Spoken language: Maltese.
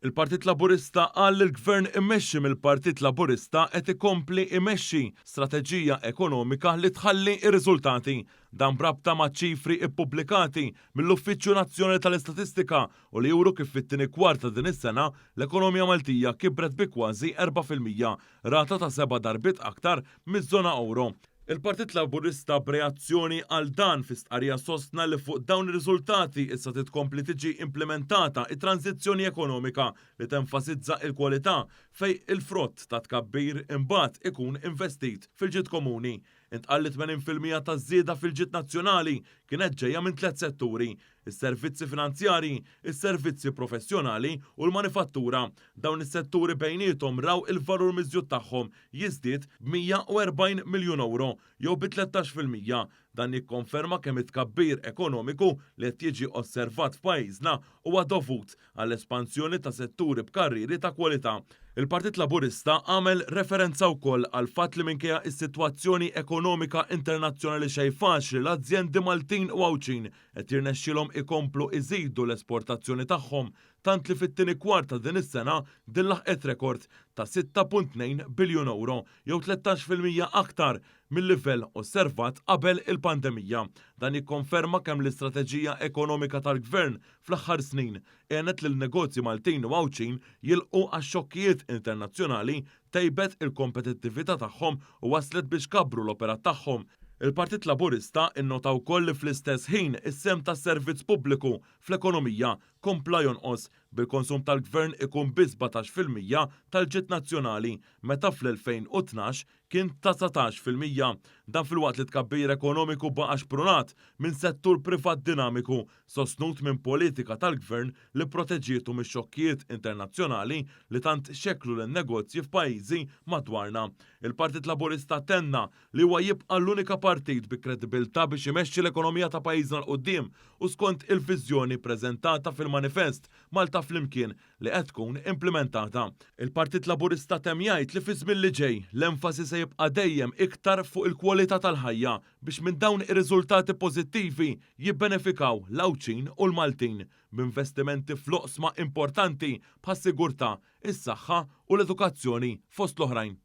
Il-Partit Laburista qal li l-Gvern immexxi mill-Partit Laburista qed ikompli jmexxi strateġija ekonomika li tħalli r-riżultati. Dan b'rabta ma' ċifri ppubblikati mill-Uffiċċju Nazzjonali tal-Istatistika u li juru kif fit-tieni kwart ta' din is-sena l-ekonomija Maltija kibret bi kważi 4%, rata ta' seba' darbiet aktar miż-żona ewro. Il-Partit Laburista b'reazzjoni għal dan fi stqarrija sostna li fuq dawn ir-riżultati issa trid tkompli tiġi implimentata t-tranżizzjoni ekonomika li tenfasizza l-kwalità fejn il-frott tat-tkabbir imbagħad ikun investit fil-ġid komuni. Intqal li 80% taż-żieda fil-ġid nazzjonali kienet ġejja minn tliet setturi, is-servizzi finanzjarji, is-servizzi professjonali u l-manifattura. Dawn is-setturi bejniethom raw il-valur miżjud tagħhom jiżdied b'140 miljun ewro, jew bi 13%. Dan jikkonferma kemm it-tkabbir ekonomiku li qed jiġi osservat f'pajjiżna huwa dovut għall-espansjoni ta' setturi b'karrieri ta' kwalità. Il-Partit Laburista għamel referenza wkoll għall-fatt li minkejja s-sitwazzjoni ekonomika internazzjonali xejn faċli l-azjendi Maltin u Għawdxin qed jirnexxielhom ikomplu iżidu l-esportazzjoni tagħhom tant li fit-tieni kwart ta' din is-sena din laħqet rekord ta' 6.2 biljun ewro, jew 13% aktar mil-livell osservat qabel il-pandemija. Dan jikkonferma kemm l-istrateġija ekonomika tal-Gvern fl-aħħar snin għenet lil negozji Maltin u Għawdxin jilqgħu għax-xokkijiet internazzjonali, tejbet il-kompetittività tagħhom u wasslet biex kabbru l-operat tagħhom. Il-Partit Laburista nnota wkoll li fl-istess ħin is-sehem tas-servizz pubbliku fl-ekonomija kompla jonqos, bil-konsum tal-Gvern ikun biss 17% tal-ġid nazzjonali meta fl-2012 kien ta' 19%. Dan filwaqt li t-tkabbir ekonomiku baqa' xprunat minn settur privat dinamiku, sostnut minn politika tal-Gvern li pproteġietu mix-xokkijiet internazzjonali li tant xekklu lin-negozji f'pajjiżi madwarna. Il-Partit Laburista tenna li huwa jibqa' l-unika partit bi kredibilità biex imexxi l-ekonomija ta' pajjiżna 'l quddiem u skont il-viżjoni ppreżentata fil-manifest Malta Flimkien li qed tkun implimentata. Il-Partit Laburista temm jgħid li fiż-żmien li ġej, l-enfasi se jibqa' dejjem iktar fuq il-kwalità tal-ħajja biex minn dawn ir-riżultati pożittivi jibbenefikaw l-Għawdxin u l-Maltin b'investimenti fl-oqsma importanti bħas-sigurtà, is-saħħa u l-edukazzjoni fost l-oħrajn.